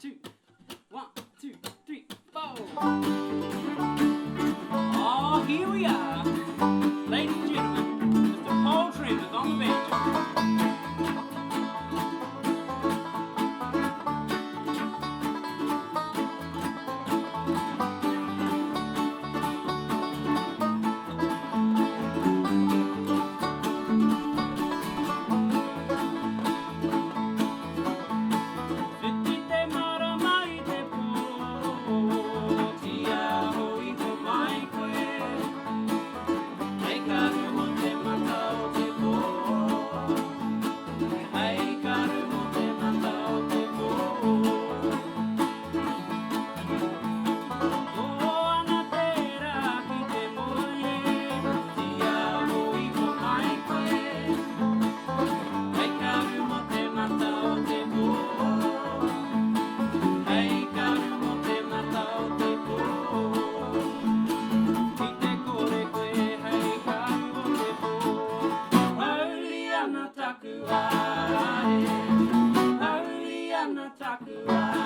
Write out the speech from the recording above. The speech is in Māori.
Two, one, two, three, four. Oh, here we are. Ladies and gentlemen, Mr. Paul Trimbers on the banjo. Whiti te marama i te pō, Tiaho iho mai koe. Hei karu mō te mata o te pō, Hei karu mō te mata o te pō. Tō ana te rā ki te moe, Tiaho iho mai koe. Hei karu mō te mata o te pō. Hei karu mō te mata o te pō. Ki te kore koe hei karu o te pō. Mauri ana taku ae. Mauri ana taku ae.